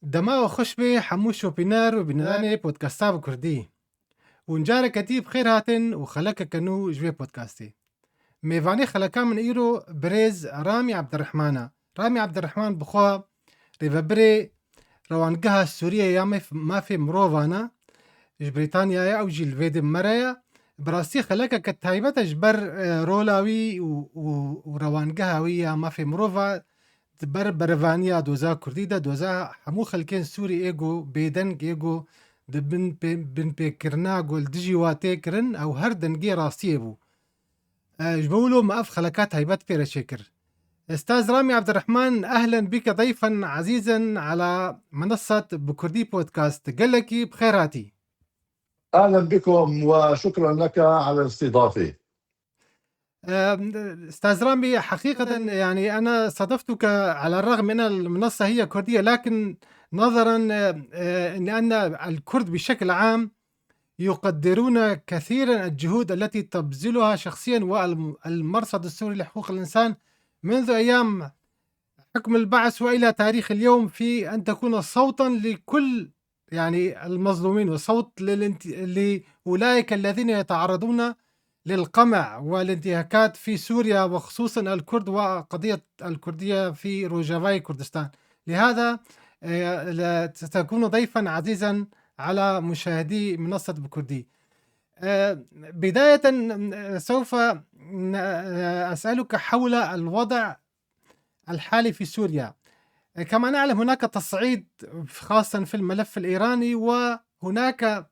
Dema we xweş bê hemû şopîner û bîneranê podkasta bi kurdî. Hûn careke dî bi xêr hatin û xelekeke nû ji vê podkastê. Mêvanê xeleka min îro birêz Ramî Ebdirehman e. Ramî Ebdirehman bi xwe rêvebirê Rewangeha Sûriyeyê ya Mafê Mirovan e ji Brîtanyayê ew jî li vê dê me re ye. Bi rastî xelekeke taybet e ji ber rola wî û rewangeha wî ya mafê mirova di ber berevaniya doza kurdî de doza hemû xelkên Sûrî ê ku bêdeng ê ku di bin binpêkirina ku li dijî wa tê kirin ew her dengê rastiyê bû. Ji bo wilo me ev xeleka taybet pê re çêkir. Estaz Ramî Ebdirehman ehlen bîke dayfen ezîzen ala menessat bi kurdî podcast gelekî bi xêr hatî. اهلا بكم وشكرا لك على الاستضافه. استاذ رامي، حقيقة يعني أنا صادفتك على الرغم من المنصة هي كردية، لكن نظرا لأن الكرد بشكل عام يقدرون كثيرا الجهود التي تبذلها شخصيا والمرصد السوري لحقوق الإنسان منذ أيام حكم البعث وإلى تاريخ اليوم في أن تكون صوتا لكل يعني المظلومين وصوت لأولئك الذين يتعرضون للقمع والانتهاكات في سوريا وخصوصا الكرد وقضية الكردية في روجافاي كردستان. لهذا ستكون ضيفا عزيزا على مشاهدي منصة بكردي. بداية سوف أسألك حول الوضع الحالي في سوريا. كما نعلم هناك تصعيد خاصة في الملف الإيراني، وهناك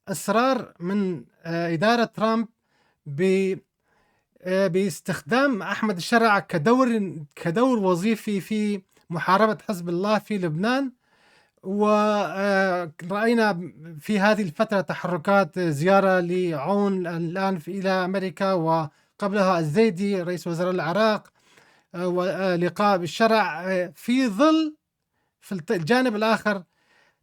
إصرار من إدارة ترامب باستخدام أحمد الشرع كدور وظيفي في محاربة حزب الله في لبنان. ورأينا في هذه الفترة تحركات، زيارة لعون الآن إلى أمريكا، وقبلها الزيدي رئيس وزراء العراق، ولقاء بالشرع، في ظل في الجانب الآخر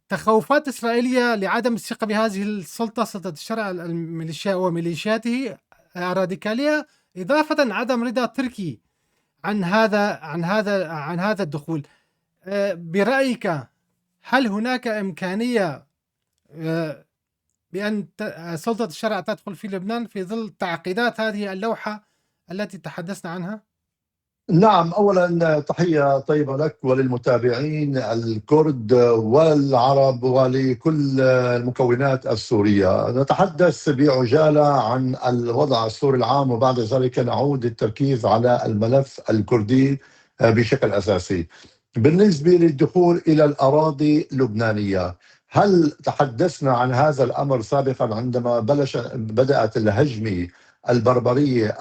تخوفات إسرائيلية لعدم الثقة بهذه السلطة، سلطة الشرع الميليشيا وميليشياته الراديكالية، إضافة عدم رضا تركي عن هذا الدخول. برأيك هل هناك إمكانية بأن سلطة الشرع تدخل في لبنان في ظل تعقيدات هذه اللوحة التي تحدثنا عنها؟ نعم، اولا تحيه طيبه لك وللمتابعين الكرد والعرب ولكل المكونات السوريه. نتحدث بعجاله عن الوضع السوري العام وبعد ذلك نعود للتركيز على الملف الكردي بشكل اساسي. بالنسبه للدخول الى الاراضي اللبنانيه، هل تحدثنا عن هذا الامر سابقا عندما بدات الهجمه البربرية،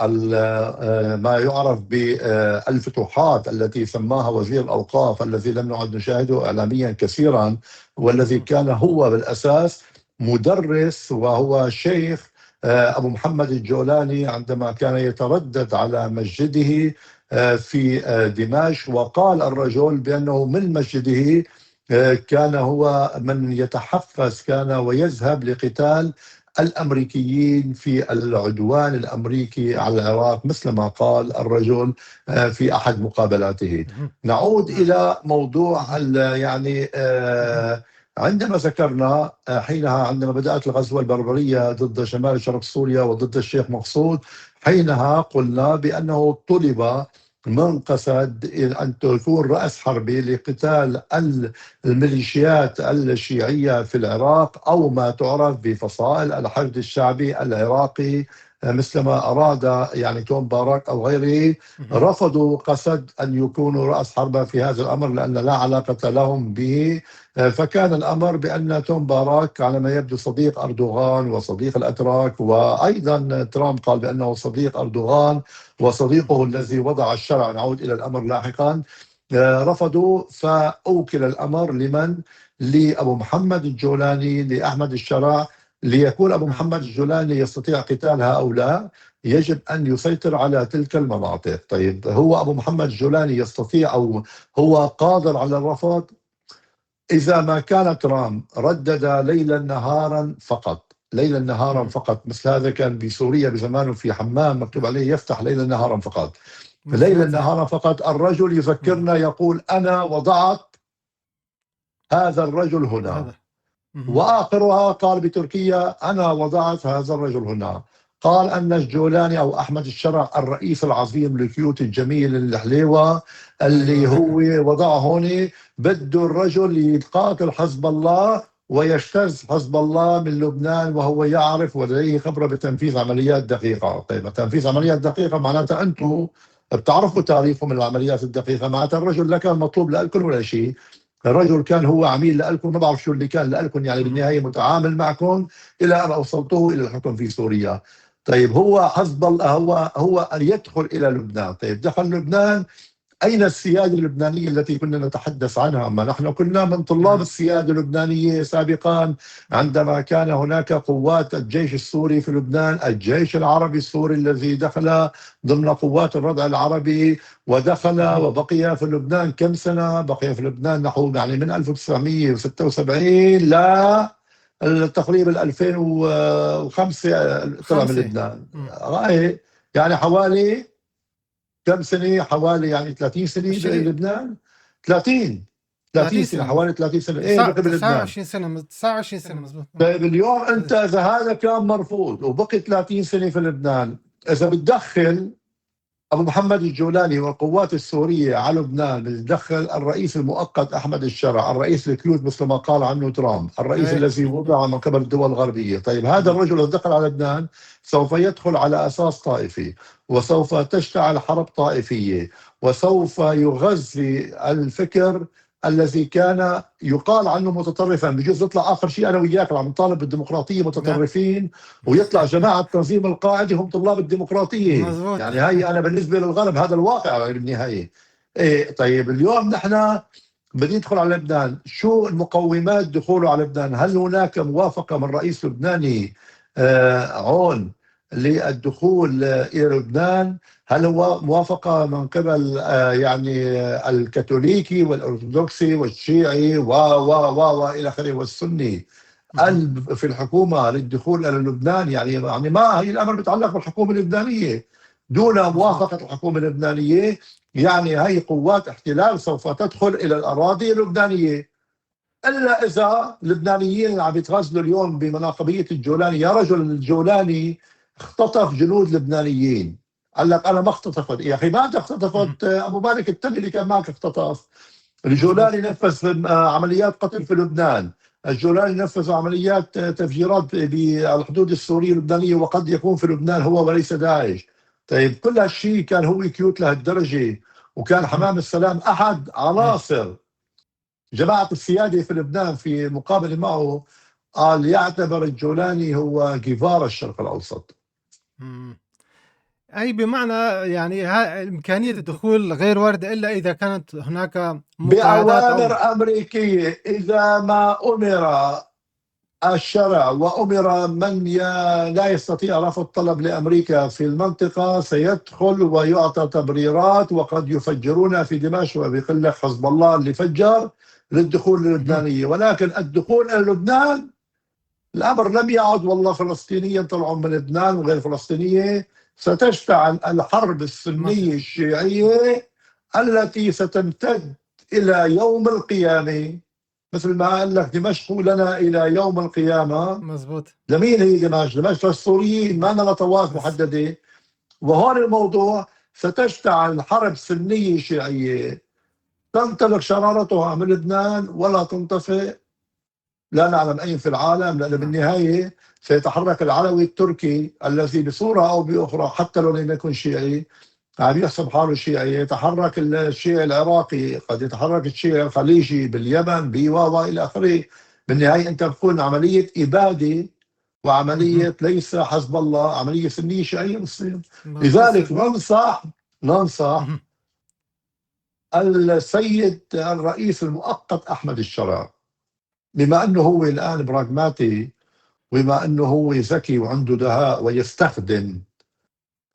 ما يعرف بالفتوحات التي سماها وزير الأوقاف الذي لم نعد نشاهده إعلاميا كثيرا، والذي كان هو بالأساس مدرس وهو شيخ أبو محمد الجولاني، عندما كان يتردد على مسجده في دمشق، وقال الرجل بأنه من مسجده كان هو من يتحفز كان ويذهب لقتال الامريكيين في العدوان الامريكي على العراق، مثل ما قال الرجل في احد مقابلاته. نعود الى موضوع يعني عندما ذكرنا حينها عندما بدات الغزوه البربريه ضد شمال شرق سوريا وضد الشيخ مقصود، حينها قلنا بانه طلب من قسد أن تكون رأس حربة لقتال الميليشيات الشيعية في العراق أو ما تعرف بفصائل الحشد الشعبي العراقي مثل ما أراد يعني توم باراك أو غيره. رفضوا قسد أن يكونوا رأس حربة في هذا الأمر لأن لا علاقة لهم به. فكان الأمر بأن توم باراك على ما يبدو صديق أردوغان وصديق الأتراك، وأيضا ترامب قال بأنه صديق أردوغان وصديقه الذي وضع الشرع، نعود إلى الأمر لاحقا، رفضوا. فأوكل الأمر لمن؟ لأبو محمد الجولاني، لأحمد الشرع. ليكون أبو محمد الجولاني يستطيع قتال هؤلاء يجب أن يسيطر على تلك المناطق. طيب، هو أبو محمد الجولاني يستطيع أو هو قادر على الرفض؟ إذا ما كان ترامب ردد ليلا نهارا فقط، ليلا نهارا فقط، مثل هذا كان بسوريا بزمانه في حمام مكتوب عليه يفتح ليلا نهارا فقط، ليلا نهارا فقط. الرجل يفكرنا، يقول أنا وضعت هذا الرجل هنا. هذا. وآخرها قال بتركيا أنا وضعت هذا الرجل هنا. قال أن الجولاني أو أحمد الشرع الرئيس العظيم ال cute الجميل الحليوة اللي هو وضعه هون، بده الرجل يقاتل حزب الله ويجتث حزب الله من لبنان، وهو يعرف ولديه خبرة بتنفيذ عمليات دقيقة. طيب تنفيذ عمليات دقيقة معناتها أنتم بتعرفوا تاريخه من العمليات الدقيقة، معناتها الرجل لا كان مطلوب لكم ولا شيء، الرجل كان هو عميل لكم، ما بعرف شو اللي كان لكم، يعني بالنهاية متعامل معكم إلى أن أوصلتوه إلى الحكم في سوريا. طيب هو حزب الله هو أن يدخل إلى لبنان. طيب دخل لبنان، أين السيادة اللبنانية التي كنا نتحدث عنها؟ ما نحن كنا من طلاب السيادة اللبنانية سابقا، عندما كان هناك قوات الجيش السوري في لبنان، الجيش العربي السوري الذي دخل ضمن قوات الردع العربي ودخل وبقي في لبنان كم سنة؟ بقي في لبنان نحو يعني من 1976 ل تقريبا 2005 طلع من لبنان. يعني حوالي كم سنة؟ حوالي يعني 30 سنة بلبنان، 30 سنة، حوالي 30 سنة. ايه بقي بلبنان 29 سنة، 29 سنة مزبوط. طيب اليوم انت اذا هذا كان مرفوض وبقي 30 سنة في لبنان، اذا بتدخل ابو محمد الجولاني والقوات السورية على لبنان، بتدخل الرئيس المؤقت احمد الشرع، الرئيس ال cute مثل ما قال عنه ترامب، الرئيس الذي وضع من قبل الدول الغربية. طيب هذا الرجل اذا دخل على لبنان سوف يدخل على اساس طائفي، وسوف تشتعل حرب طائفية، وسوف يغذي الفكر الذي كان يقال عنه متطرفا. بجوز يطلع اخر شيء انا وياك عم نطالب بالديمقراطية متطرفين، ويطلع جماعة تنظيم القاعدة هم طلاب الديمقراطية. مزبوط. يعني هاي انا بالنسبة للغرب هذا الواقع بالنهاية. إيه طيب اليوم نحن بدي ندخل على لبنان، شو المقومات دخوله على لبنان؟ هل هناك موافقة من رئيس لبناني عون للدخول الى لبنان؟ هل هو موافقة من قبل يعني الكاثوليكي والأرثوذكسي والشيعي و و و والى اخره والسني في الحكومة للدخول الى لبنان؟ يعني ما هي الامر بيتعلق بالحكومة اللبنانية، دون موافقة الحكومة اللبنانية يعني هي قوات احتلال سوف تدخل الى الاراضي اللبنانية، الا اذا اللبنانيين اللي عم يتغزلوا اليوم بمناقبيه الجولاني. يا رجل الجولاني اختطف جنود لبنانيين، قال لك انا ما اختطفت. يا اخي ما انت اختطفت، ابو مالك التلي اللي كان معك اختطف. الجولاني نفذ عمليات قتل في لبنان، الجولاني نفذ عمليات تفجيرات بالحدود السورية اللبنانية، وقد يكون في لبنان هو وليس داعش. طيب كل هالشيء كان هو cute لهالدرجة، وكان حمام السلام احد عناصر جماعة السيادة في لبنان. في مقابله معه قال يعتبر الجولاني هو جيفارا الشرق الاوسط. أي بمعنى يعني إمكانية الدخول غير واردة إلا إذا كانت هناك مقايضات بأوامر أمريكية. إذا ما أمر الشرع وأمر من لا يستطيع رفض طلب لأمريكا في المنطقة سيدخل ويعطى تبريرات، وقد يفجرون في دمشق وبيقول لك حزب الله اللي فجر للدخول اللبنانية. ولكن الدخول إلى لبنان الأمر لم يعد والله فلسطينيا طلعوا من لبنان وغير فلسطينية، ستشتعل الحرب السنية الشيعية التي ستمتد إلى يوم القيامة، مثل ما قال لك دمشق لنا إلى يوم القيامة. مزبوط. لمين هي دمشق؟ دمشق للسوريين، ما لنا طوائف محددة. وهون الموضوع ستشتعل حرب سنية شيعية تنطلق شرارتها من لبنان ولا تنطفئ لا نعلم أين في العالم، لأنه بالنهاية سيتحرك العلوي التركي الذي بصورة أو بأخرى حتى لو لم يكن شيعي عم يحسب حاله شيعي، يتحرك الشيعي العراقي، قد يتحرك الشيعي الخليجي باليمن بواوا إلى آخره. بالنهاية أنت بتكون عملية إبادة وعملية ليس حزب الله، عملية سنية شيعية بتصير. لذلك ننصح السيد الرئيس المؤقت أحمد الشرع، بما أنه هو الآن براغماتي، وبما أنه هو ذكي وعنده دهاء ويستخدم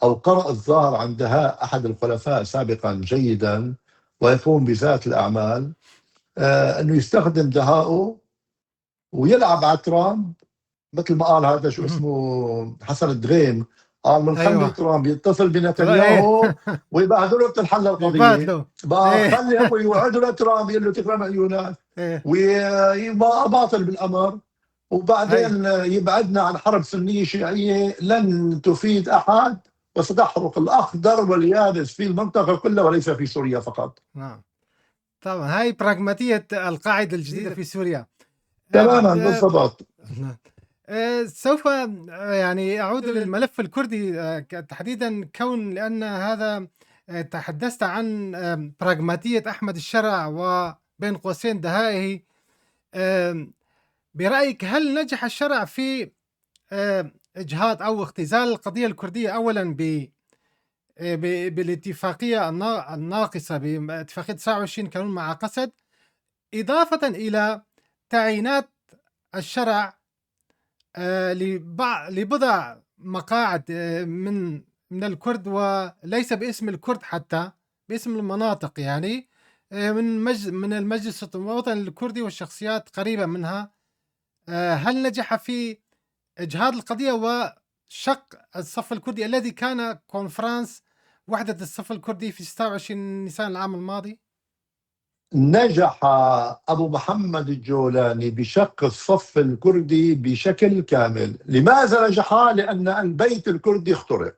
أو قرأ الظاهر عن دهاء أحد الخلفاء سابقا جيدا ويقوم بذات الأعمال، أنه يستخدم دهاؤه ويلعب على ترامب مثل ما قال هذا شو اسمه حسن الدغيم، قال من خلي ترامب يتصل بنتنياهو ويبهدله بتنحل القضية. بقى خلي هو يوعده لترامب يقول له تكرم عيونك. ويباطل بالأمر، وبعدين يبعدنا عن حرب سنية شيعية لن تفيد أحد، وستحرق الأخضر واليابس في المنطقة كلها وليس في سوريا فقط. نعم طبعا، هاي براغماتية القاعدة الجديدة في سوريا. تماما، بالضبط. سوف يعني أعود للملف الكردي تحديدا، كون لأن هذا تحدثت عن براغماتية أحمد الشرع وبين قوسين دهائه. برأيك هل نجح الشرع في إجهاض أو اختزال القضية الكردية أولا بالاتفاقية الناقصة باتفاقية 29 كانون مع قسد، إضافة إلى تعيينات الشرع لبضع مقاعد من الكرد، وليس باسم الكرد حتى، باسم المناطق، يعني من المجلس الوطني الكردي والشخصيات قريبة منها؟ هل نجح في إجهاض القضية وشق الصف الكردي الذي كان كونفرانس وحدة الصف الكردي في 26 نيسان العام الماضي؟ نجح أبو محمد الجولاني بشق الصف الكردي بشكل كامل. لماذا نجح؟ لأن البيت الكردي اخترق.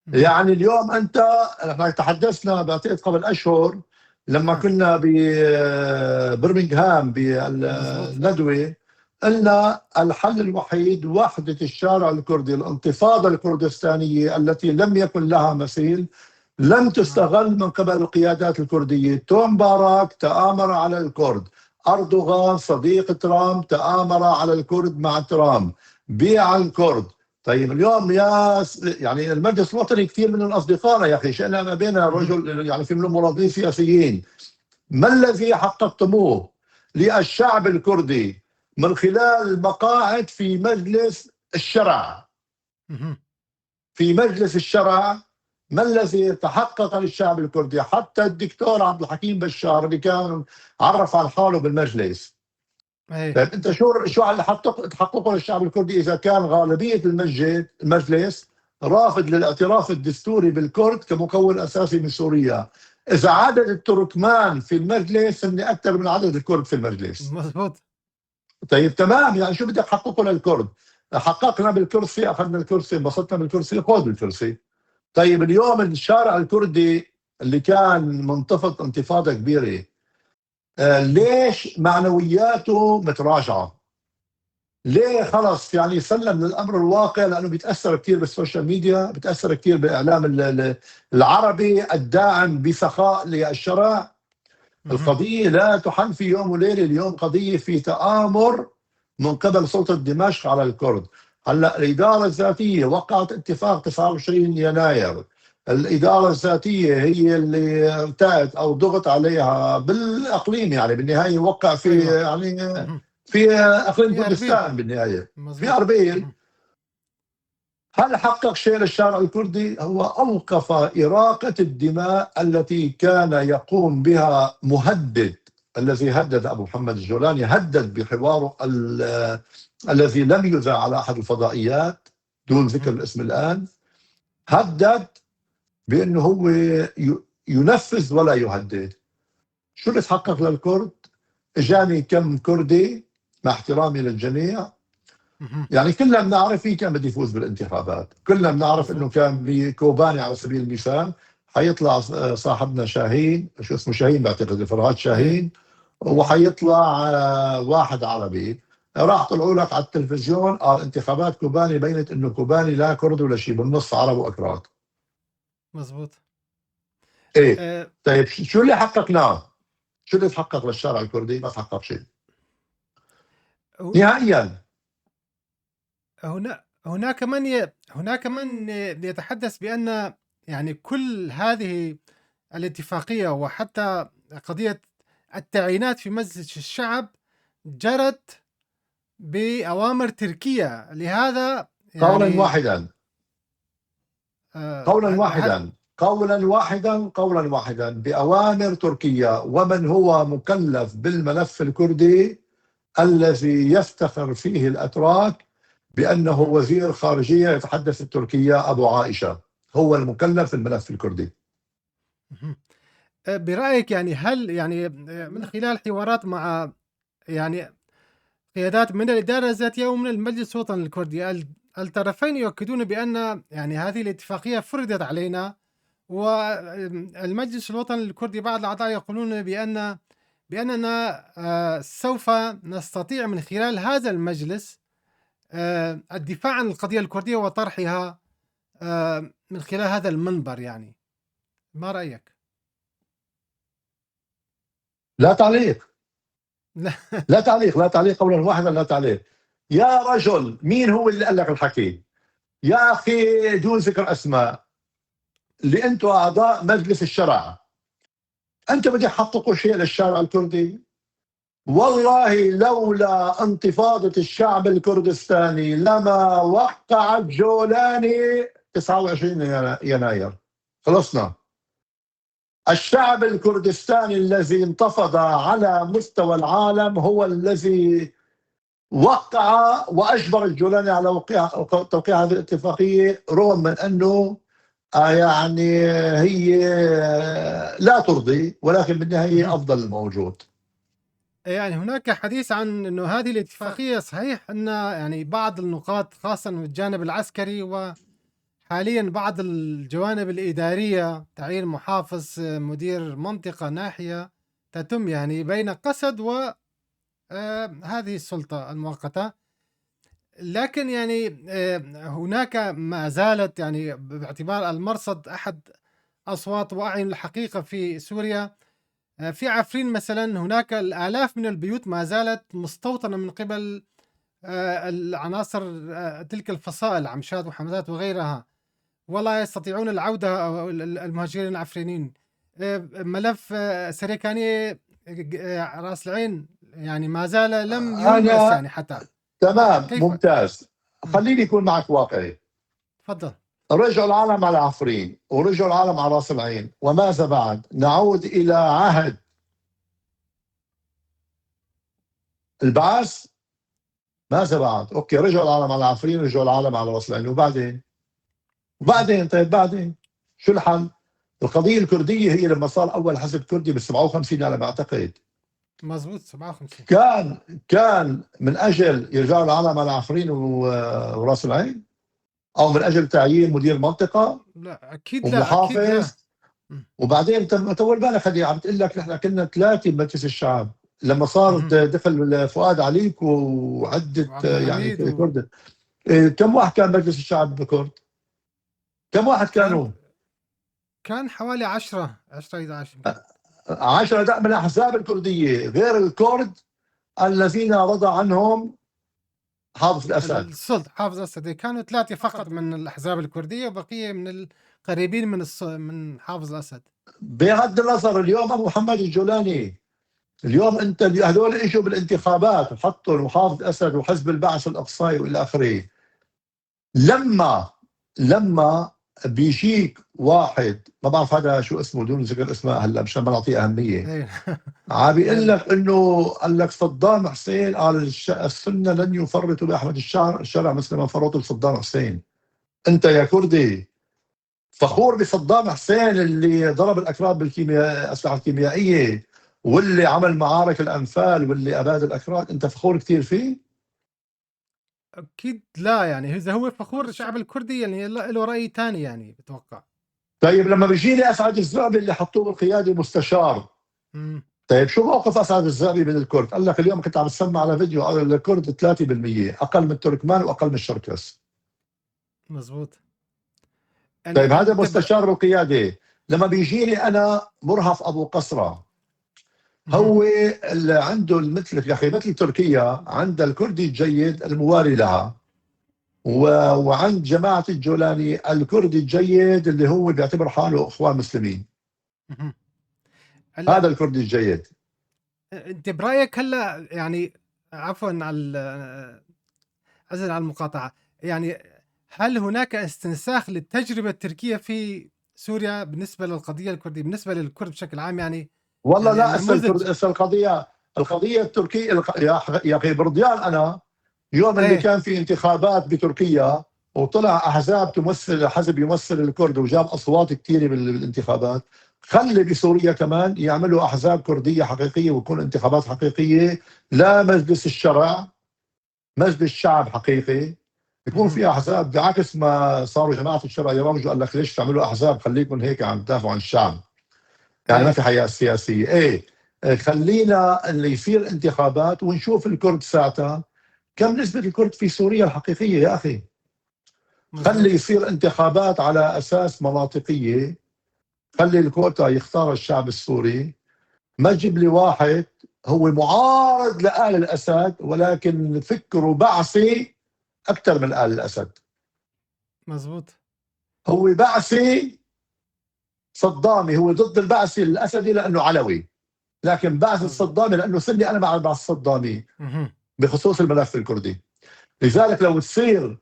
يعني اليوم أنت، نحن تحدثنا بعتقد قبل أشهر لما كنا ببرمنغهام بالندوة، قلنا الحل الوحيد وحدة الشارع الكردي، الانتفاضة الكردستانية التي لم يكن لها مثيل، لم تستغل من قبل القيادات الكردية. توم باراك تآمر على الكرد، أردوغان صديق ترامب تآمر على الكرد مع ترامب، بيع الكرد. طيب اليوم يا يعني المجلس الوطني كثير من الأصدقاء يا أخي، شئنا ما بين رجل يعني في منهم مناضلين سياسيين، ما الذي حققتموه للشعب الكردي من خلال مقاعد في مجلس الشرع؟ في مجلس الشرع ما الذي تحقق للشعب الكردي؟ حتى الدكتور عبد الحكيم بشار اللي كان عرف عن حاله بالمجلس. طيب انت شو اللي تحققه للشعب الكردي اذا كان غالبية المجلس رافض للاعتراف الدستوري بالكرد كمكون اساسي من سوريا؟ اذا عدد التركمان في المجلس هن اكثر من عدد الكرد في المجلس. مزبوط. طيب تمام، يعني شو بدك تحققه للكرد؟ حققنا بالكرسي، اخذنا الكرسي، انبسطنا بالكرسي، خذ الكرسي. طيب اليوم الشارع الكردي اللي كان منتفض انتفاضة كبيرة، ليش معنوياته متراجعه؟ ليه خلص يعني سلم للامر الواقع؟ لانه بيتاثر كثير بال social media، بيتاثر كثير بالاعلام العربي الداعم بسخاء للشرع. القضية لا تحل في يوم وليلة، اليوم قضية في تآمر من قبل سلطة دمشق على الكرد. هلا الادارة الذاتية وقعت اتفاق 29 يناير، الادارة الذاتية هي اللي ارتأت او ضغط عليها بالاقليم، يعني بالنهاية وقع في يعني في اقليم كردستان بالنهاية في اربيل. هل حقق شيء للشارع الكردي؟ هو اوقف اراقة الدماء التي كان يقوم بها مهدد، الذي هدد ابو محمد الجولاني، هدد بحواره الذي لم يذاع على احد الفضائيات دون ذكر الاسم الان، هدد بانه هو ينفذ ولا يهدد. شو اللي تحقق للكرد؟ اجاني كم كردي، مع احترامي للجميع، يعني كلنا بنعرف مين كان بده يفوز بالانتخابات، كلنا بنعرف انه كان بكوباني على سبيل المثال حيطلع صاحبنا شاهين، شو اسمه شاهين بعتقد، فرهاد شاهين، وحيطلع واحد عربي. راح طلعوا لك على التلفزيون انتخابات كوباني بينت انه كوباني لا كرد ولا شيء، بالنص عرب واكراد. مزبوط. ايه طيب شو اللي حققناه؟ شو اللي تحقق للشارع الكردي؟ ما تحقق شيء نهائيا. هناك من يتحدث بأن يعني كل هذه الاتفاقية وحتى قضية التعيينات في مجلس الشعب جرت بأوامر تركية، لهذا يعني قولا واحدا، قولا واحدا، قولا واحدا، قولا واحدا، بأوامر تركية. ومن هو مكلف بالملف الكردي الذي يفتخر فيه الأتراك بأنه وزير خارجية يتحدث التركية، أبو عائشة، هو المكلف بالملف الكردي. برأيك يعني هل يعني من خلال حوارات مع يعني قيادات من الإدارة الذاتية ومن المجلس الوطني الكردي، الطرفين يؤكدون بأن يعني هذه الاتفاقية فرضت علينا، والمجلس الوطني الكردي بعض الأعضاء يقولون بأننا سوف نستطيع من خلال هذا المجلس الدفاع عن القضية الكردية وطرحها من خلال هذا المنبر. يعني ما رأيك؟ لا تعليق. لا تعليق، لا تعليق، قولا واحدا لا تعليق. يا رجل، مين هو اللي قال لك الحكي؟ يا أخي دون ذكر أسماء، اللي أنتم أعضاء مجلس الشرع، أنتم بدي تحققوا شيء للشارع الكردي؟ والله لولا انتفاضة الشعب الكردستاني لما وقع الجولاني 29 يناير. خلصنا. الشعب الكردستاني الذي انتفض على مستوى العالم هو الذي وقع وأجبر الجولاني على توقيع هذه الاتفاقية، رغم من أنه يعني هي لا ترضي، ولكن بالنهاية أفضل الموجود. يعني هناك حديث عن أنه هذه الاتفاقية صحيح أن يعني بعض النقاط خاصة من الجانب العسكري وحاليا بعض الجوانب الإدارية، تعيين محافظ، مدير منطقة، ناحية، تتم يعني بين قسد و هذه السلطة المؤقتة، لكن يعني هناك ما زالت يعني باعتبار المرصد أحد أصوات وأعين الحقيقة في سوريا، في عفرين مثلا هناك الآلاف من البيوت ما زالت مستوطنة من قبل العناصر تلك الفصائل، عمشات وحمزات وغيرها، ولا يستطيعون العودة أو المهاجرين العفرينيين. ملف سريكانية راس العين يعني ما زال لم يلمس يعني حتى. تمام، ممتاز. خليني يكون معك واقعي. تفضل. رجعوا العالم على عفرين ورجعوا العالم على راس العين، وماذا بعد؟ نعود إلى عهد البعث. ماذا بعد؟ okay، رجعوا العالم على عفرين، رجعوا العالم على راس العين، وبعدين؟ وبعدين طيب بعدين شو الحل؟ القضية الكردية هي لما صار أول حزب كردي بال 57 على ما أعتقد. مزبوط، 57. كان من أجل يرجعوا العالم على عفرين وراس العين، أو من أجل تعيين مدير منطقة؟ لا أكيد لا، أكيد لا. وبعدين طول بالك، هذه عم تقول لك نحن كنا 3 بمجلس الشعب لما صار دخل فؤاد عليك وعدة يعني كرد. كم واحد كان مجلس الشعب بكرد؟ كم واحد كانوا؟ كان حوالي 10 11 10 من الأحزاب الكردية غير الكرد الذين رضى عنهم حافظ الأسد. السلطة حافظ الأسد كانوا 3 فقط من الأحزاب الكردية، وبقية من القريبين من حافظ الأسد. بغض النظر، اليوم أبو محمد الجولاني، اليوم أنت هذول إجوا بالانتخابات وحطوا محافظ الأسد وحزب البعث الأقصائي وإلى آخره. لما بيجيك واحد ما بعرف هذا شو اسمه دون ذكر اسمه هلا مشان ما نعطيه اهمية، عم بيقول لك انه قال لك صدام حسين قال السنة لن يفرطوا باحمد الشرع مثل ما فرطوا بصدام حسين. انت يا كردي فخور بصدام حسين اللي ضرب الاكراد بالكيمياء، الاسلحة الكيميائية، واللي عمل معارك الانفال، واللي اباد الاكراد، انت فخور كثير فيه؟ أكيد لا، يعني إذا هو فخور الشعب الكردي يعني له رأي ثاني يعني بتوقع. طيب لما بيجيني أسعد الزعبي اللي حطوه بالقيادة مستشار، طيب شو موقف أسعد الزعبي من الكرد؟ قال لك اليوم كنت عم بسمع على فيديو، قال الكرد 3% أقل من التركمان وأقل من الشركس. مزبوط. طيب هذا مستشار بالقيادة. لما بيجيني أنا مرهف أبو قصرة، هو اللي عنده مثل يا اخي مثل تركيا عند الكردي الجيد الموالي لها، وعند جماعة الجولاني الكردي الجيد اللي هو بيعتبر حاله اخوان مسلمين. هذا الكردي الجيد. انت برايك هلا يعني عفوا على عذرا على المقاطعة، يعني هل هناك استنساخ للتجربه التركية في سوريا بالنسبة للقضية الكردية، بالنسبة للكرد بشكل عام؟ يعني والله يعني لا، القضية التركية يا أخي برضيان، أنا يوم اللي كان في انتخابات بتركيا وطلع أحزاب تمثل حزب يمثل الكرد وجاب أصوات كثيرة بالانتخابات، خلي بسوريا كمان يعملوا احزاب كرديه حقيقية ويكون انتخابات حقيقية، لا مجلس الشرع، مجلس شعب حقيقي يكون في احزاب، بعكس ما صاروا جماعة الشرع يروجوا، قال لك ليش تعملوا احزاب، خليكم هيك عم تدافعوا عن الشعب، يعني ما في حياة سياسية. ايه خلينا اللي يصير انتخابات ونشوف الكرد ساعتها كم نسبه الكرد في سوريا الحقيقية يا اخي. خلي يصير انتخابات على اساس مناطقيه، خلي الكوتا يختار الشعب السوري، ما تجيب لي واحد هو معارض لآل الأسد ولكن فكرة بعثي أكثر من آل الأسد. مزبوط. هو بعثي صدامي، هو ضد البعثي الأسدي لأنه علوي، لكن بعث الصدامي لأنه سني، أنا مع البعث الصدامي بخصوص الملف الكردي. لذلك لو تصير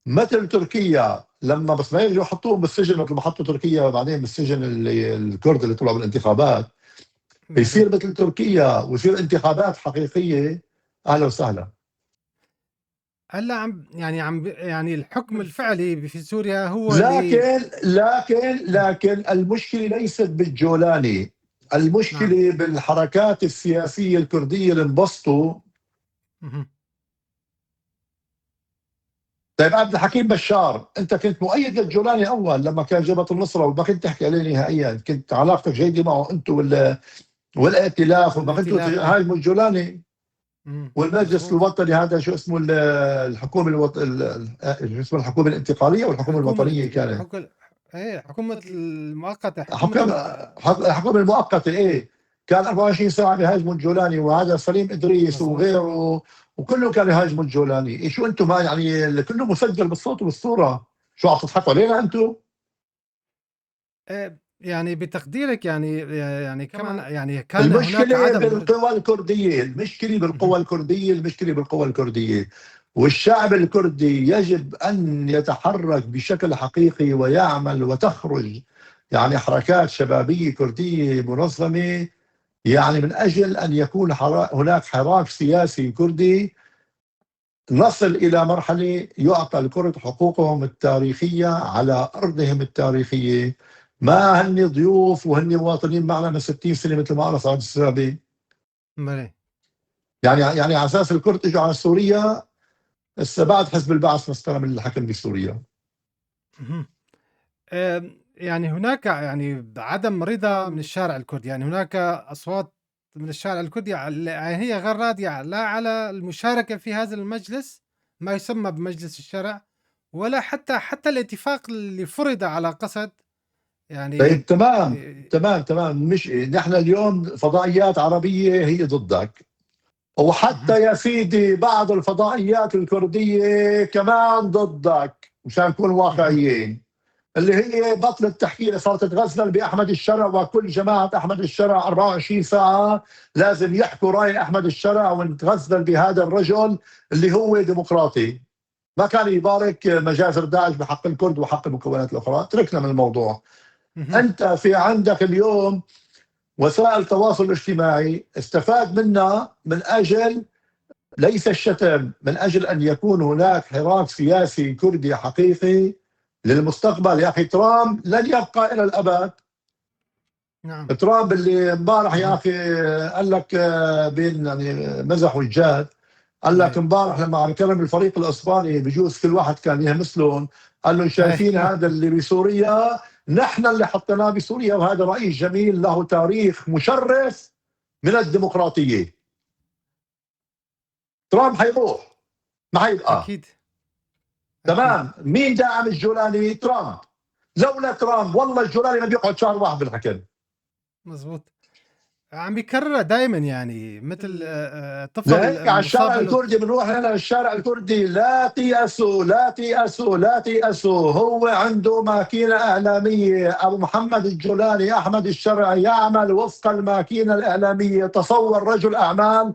مثل تركيا لما بس ما يجوا يحطوهم بالسجن مثل ما حطوا تركيا وبعدين بالسجن اللي الكرد اللي طلعوا بالانتخابات، يصير مثل تركيا ويصير انتخابات حقيقية، اهلا وسهلا. هلا عم يعني عم يعني الحكم الفعلي في سوريا هو لكن لكن المشكلة ليست بالجولاني، المشكلة نعم. بالحركات السياسية الكردية اللي انبسطوا. طيب عبد الحكيم بشار، انت كنت مؤيد للجولاني اول لما كان جبهة النصرة وما كنت تحكي عليه نهائيا، كنت علاقتك جيدة معه انت والائتلاف، وما كنتوا تهاجموا الجولاني والمجلس الوطني هذا شو اسمه الحكومة شو اسمه الحكومة الانتقالية والحكومة الوطنية كانت ايه حكومة المؤقتة، الحكومة المؤقتة ايه، كان 24 ساعة بيهاجموا الجولاني، وهذا سليم ادريس وغيره وكله كان يهاجموا الجولاني. إيه شو انتم ما يعني كله مسجل بالصوت والصورة، شو عم تضحكوا علينا انتم؟ يعني بتقديرك يعني كمان يعني كان المشكلة هناك عدم بالقوى الكردية، المشكلة بالقوى الكردية، المشكلة بالقوى الكردية، والشعب الكردي يجب أن يتحرك بشكل حقيقي ويعمل وتخرج يعني حركات شبابية كردية منظمة، يعني من أجل أن يكون هناك حراك سياسي كردي، نصل إلى مرحلة يعطى الكرد حقوقهم التاريخية على أرضهم التاريخية، ما هني ضيوف وهني مواطنين معنا من 60 سنة مثل ما قال سعد السابي. يعني على أساس الكرد اجوا على سوريا هسه بعد حزب البعث ما استلم الحكم بسوريا. يعني هناك يعني عدم رضا من الشارع الكردي، يعني هناك أصوات من الشارع الكردي هي غير راضية لا على المشاركة في هذا المجلس ما يسمى بمجلس الشرع، ولا حتى الاتفاق اللي فرض على قسد. يعني طيب تمام تمام تمام، مش نحن اليوم فضائيات عربية هي ضدك، وحتى يا سيدي بعض الفضائيات الكردية كمان ضدك، مشان نكون واقعيين، اللي هي بطلت تحكي، صارت تتغزل بأحمد الشرع، وكل جماعة أحمد الشرع 24 ساعة لازم يحكوا رأي أحمد الشرع ونتغزل بهذا الرجل اللي هو ديمقراطي، ما كان يبارك مجازر داعش بحق الكرد وحق المكونات الأخرى. تركنا من الموضوع. أنت في عندك اليوم وسائل التواصل الاجتماعي استفاد منها من أجل ليس الشتم، من أجل أن يكون هناك حراك سياسي كردي حقيقي للمستقبل. يا أخي ترامب لن يبقى إلى الأبد. نعم. ترامب اللي امبارح يا أخي قال لك بين يعني مزح والجاد، قال لك امبارح لما عم يكلم الفريق الاسباني بجوز كل واحد كان يهمس لهم، قال لهم شايفين هذا اللي بسوريا، نحن اللي حطيناه بسوريا، وهذا رئيس جميل له تاريخ مشرف من الديمقراطية. ترامب حيروح ما حيبقى. اكيد. تمام. مين داعم الجولاني؟ ترامب. لولا ترامب والله الجولاني ما بيقعد شهر واحد بالحكم. مزبوط. عم بيكررها دائما، يعني مثل طفل على الشارع الكردي. بنروح هنا للشارع الكردي، لا تيأسوا لا تيأسوا لا تيأسوا، هو عنده ماكينة إعلامية. أبو محمد الجولاني أحمد الشرع يعمل وفق الماكينة الإعلامية. تصور رجل أعمال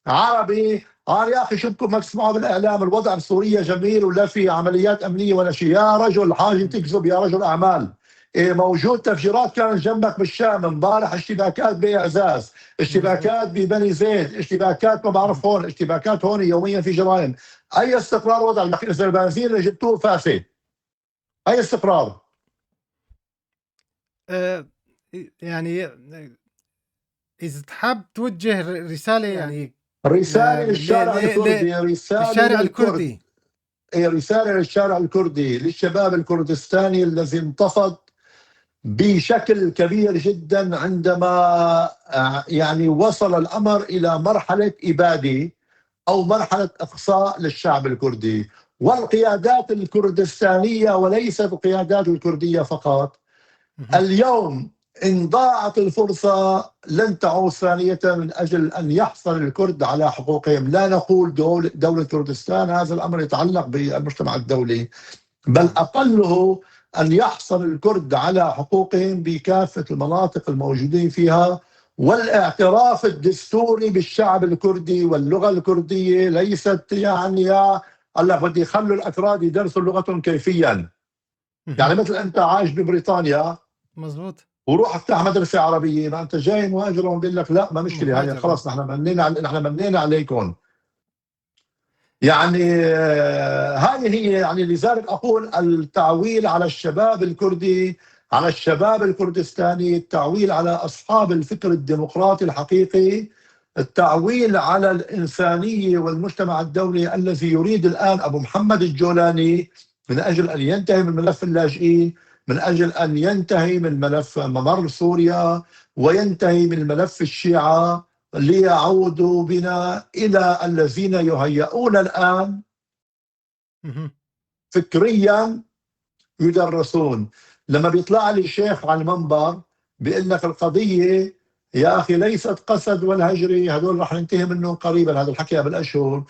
عربي قال يا أخي شو بدكم ما تسمعوا بالإعلام، الوضع بسوريا جميل ولا في عمليات أمنية ولا شيء. يا رجل حاجة تكذب يا رجل أعمال. إيه موجود تفجيرات كانت جنبك بالشام امبارح، اشتباكات باعزاز، اشتباكات ببني زيد، اشتباكات ما بعرف هون، اشتباكات هون، يوميا في جرائم. اي استقرار وضع؟ البنزين اللي جبتوه فاسد. اي استقرار؟ يعني إذا تحب توجه رسالة يعني رسالة للشارع الكردي، رسالة للشارع الكردي، رسالة للشارع الكردي، للشباب الكردستاني الذي انتفض بشكل كبير جدا عندما يعني وصل الأمر إلى مرحلة إبادة أو مرحلة إقصاء للشعب الكردي والقيادات الكردستانية، وليست القيادات الكردية فقط. اليوم إن ضاعت الفرصة لن تعود ثانية من أجل أن يحصل الكرد على حقوقهم. لا نقول دولة كردستان، هذا الأمر يتعلق بالمجتمع الدولي، بل أقله أن يحصل الكرد على حقوقهم بكافة المناطق الموجودين فيها، والاعتراف الدستوري بالشعب الكردي واللغة الكردية. ليست يعني يا الله بدي يخلوا الأكراد يدرسوا لغتهم كيفيا، يعني مثل أنت عايش ببريطانيا مزبوط وروح افتح مدرسة عربية، ما أنت جاي مهاجر بيقول لك لا ما مشكلة هاي، خلص نحن منينا عليكم. يعني هذه هي، يعني لذلك أقول التعويل على الشباب الكردي، على الشباب الكردستاني، التعويل على أصحاب الفكر الديمقراطي الحقيقي، التعويل على الإنسانية والمجتمع الدولي الذي يريد الآن أبو محمد الجولاني من أجل أن ينتهي من ملف اللاجئين، من أجل أن ينتهي من ملف ممر سوريا، وينتهي من ملف الشيعة، ليعودوا بنا إلى الذين يهيئون الآن فكريا يدرسون. لما بيطلع لي شيخ على المنبر بيقول لك القضية يا أخي ليست قسد والهجري، هذول رح ننتهي منهم قريبا، هذا الحكي قبل أشهر.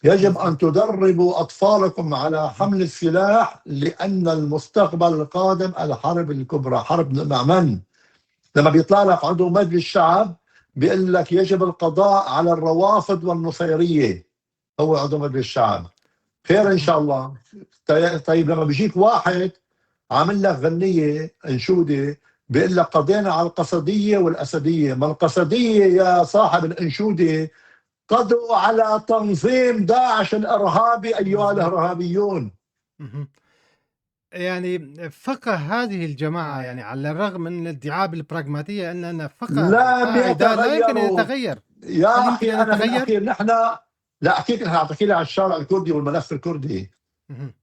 يجب أن تدربوا أطفالكم على حمل السلاح، لأن المستقبل القادم الحرب الكبرى. حرب مع من؟ لما بيطلع لك عضو مجلس الشعب بيقول لك يجب القضاء على الروافض والنصيرية، هو عضو مجلس الشعب، خير إن شاء الله. طيب لما بيجيك واحد عامل لك غنية انشودة بيقول لك قضينا على القصدية والأسدية، ما القصدية يا صاحب الانشودة قضوا على تنظيم داعش الإرهابي أيها الإرهابيون. يعني فقه هذه الجماعة، يعني على الرغم من الادعاء بالبراغماتية أننا فقه لا لا يمكن أن يتغير. يا أخي أنا بالأخير نحن لا أحكيك، نحن عم تحكي لي على الشارع الكردي والملف الكردي.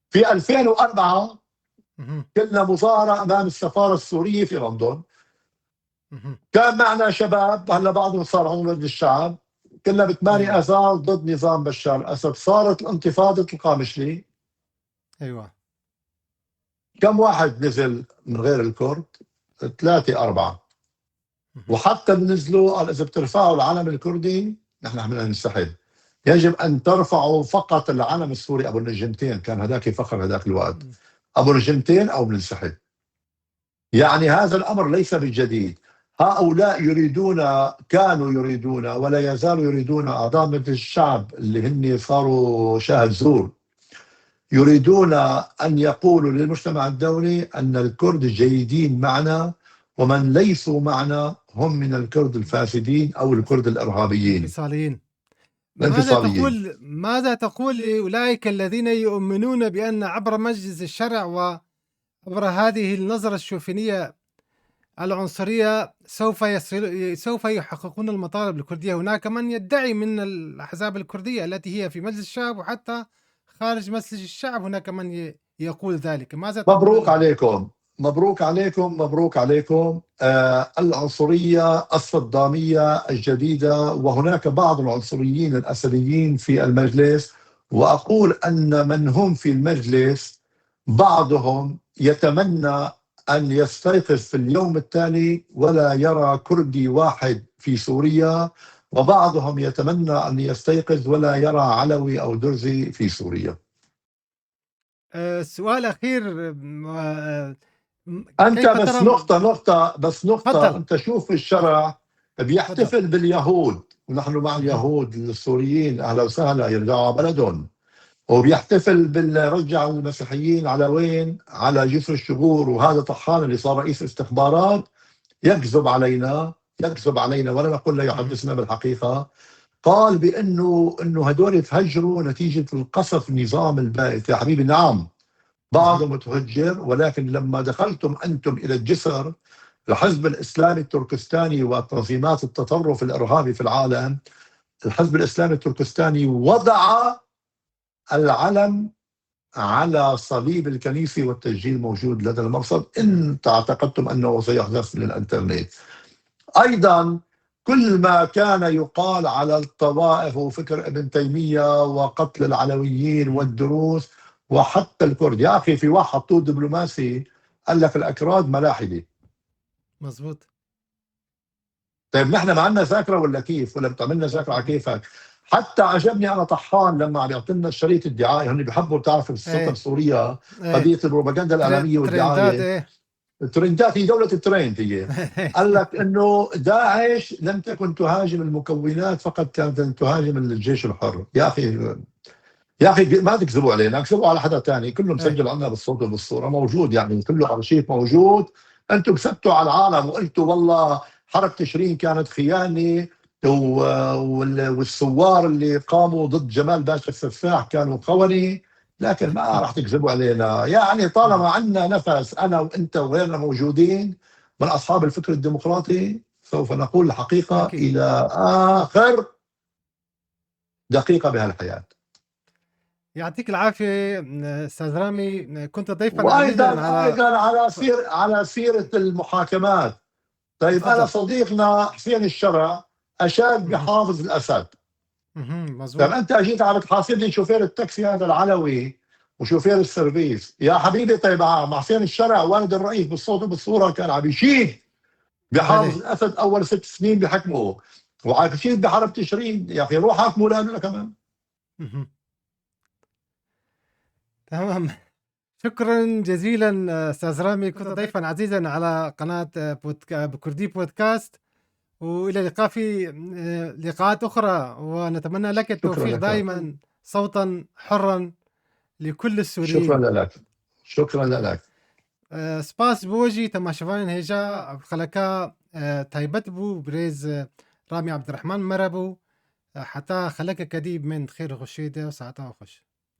في 2004 كنا مظاهرة أمام السفارة السورية في لندن، كان معنا شباب هلا بعضهم صار عضو مجلس الشعب، كنا ب8 آذار ضد نظام بشار الأسد. صارت الانتفاضة القامشلي. أيوة. كم واحد نزل من غير الكرد؟ 3 4. وحتى نزلوا قال إذا بترفعوا العلم الكردي نحن بدنا ننسحب. يجب أن ترفعوا فقط العلم السوري أبو النجمتين، كان هذاك فخر هذاك الوقت، أبو نجمتين أو بننسحب. يعني هذا الأمر ليس بالجديد. هؤلاء يريدون، كانوا يريدون ولا يزالوا يريدون، أعضاء مجلس الشعب اللي هن صاروا شاهد زور، يريدون أن يقولوا للمجتمع الدولي أن الكرد جيدين معنا، ومن ليسوا معنا هم من الكرد الفاسدين أو الكرد الإرهابيين الانفصاليين. ماذا تقول لأولئك الذين يؤمنون بأن عبر مجلس الشرع وعبر هذه النظرة الشوفينية العنصرية سوف يحققون المطالب الكردية؟ هناك من يدعي من الأحزاب الكردية التي هي في مجلس الشعب وحتى خارج مجلس الشعب، هناك من يقول ذلك. ماذا تقول؟ مبروك عليكم، مبروك عليكم، مبروك عليكم. العنصرية الصدامية الجديدة، وهناك بعض العنصريين الأسديين في المجلس، وأقول أن من هم في المجلس بعضهم يتمنى أن يستيقظ في اليوم التالي ولا يرى كردي واحد في سوريا، وبعضهم يتمنى أن يستيقظ ولا يرى علوي أو درزي في سوريا. سؤال أخير، أنت بس نقطة بس نقطة. فضل. أنت شوف الشرع بيحتفل باليهود، ونحن مع اليهود السوريين أهلا وسهلا يرجعوا على بلدهم، وبيحتفل بالرجع المسيحيين على وين؟ على جسر الشغور. وهذا طحان اللي صار رئيس استخبارات يكذب علينا، يكذب علينا ولا نقول لا يحدثنا بالحقيقة. قال بأنه هدول تهجروا نتيجة القصف النظام البائس. يا حبيبي نعم بعضهم تهجر، ولكن لما دخلتم أنتم إلى الجسر الحزب الإسلامي التركستاني وتنظيمات التطرف الإرهابي في العالم، الحزب الإسلامي التركستاني وضع العلم على صليب الكنيسة، والتسجيل موجود لدى المرصد إن اعتقدتم أنه سيحذف من الإنترنت. أيضا كل ما كان يقال على الطوائف وفكر ابن تيمية وقتل العلويين والدروز وحتى الكرد، يا أخي في واحد حطوه دبلوماسي قال لك الأكراد ملاحدة. مزبوط. طيب نحن ما عندنا ذاكرة ولا كيف؟ ولا بتعملنا ذاكرة على كيفك؟ حتى عجبني أنا طحان لما عم يعطينا الشريط الدعائي، هن بيحبوا بتعرف بالسلطة بسوريا قضية البروباغندا الإعلامية ترندات. والدعاية. الترندات هي دولة الترند هي. قال لك انه داعش لم تكن تهاجم المكونات فقط، كانت تهاجم الجيش الحر. يا اخي يا اخي ما تكذبوا علينا، كذبوا على حدا ثاني، كله مسجل عندنا بالصوت وبالصوره موجود، يعني كله ارشيف موجود. انتم كذبتوا على العالم وقلتوا والله حرب تشرين كانت خيانة والثوار اللي قاموا ضد جمال باشا السفاح كانوا خونه، لكن ما راح تكذبوا علينا. يعني طالما عندنا نفس، انا وانت وغيرنا موجودين من اصحاب الفكر الديمقراطي، سوف نقول الحقيقة الى اخر دقيقة بهالحياه. يعطيك العافية استاذ رامي، كنت ضيفا وايضا عزيزا على ايضا على سيره المحاكمات، طيب انا تفضل. صديقنا حسين الشرع اشاد بحافظ الاسد. مزبوط. طيب انت اجيت عم تحاسبني شوفير التاكسي هذا العلوي وشوفير السيرفيس يا حبيبي. طيب مع حسين الشرع والد الرئيس بالصوت وبالصوره كان عم يشيد بحافظ بلي الاسد اول 6 سنين بحكمه، وعم يشيد بحرب تشرين. يا اخي روح حاكموا له كمان. تمام، شكرا جزيلا استاذ رامي، كنت ضيفا عزيزا على قناة كردي بودكاست، والى اللقاء في لقاءات اخرى، ونتمنى لك شكرا التوفيق لك. دائما صوتا حرا لكل شكرا السوريين. لك، شكرا لك. سپاس بۆ ژی تەماشەوانن هێژا، خەلەکە تایبەت بوو برێز ڕامی عەبدولڕەحمان مەرە بوو. حتا خەلەکە کەدی من خێر خۆشیدە ساعتەوە خوش.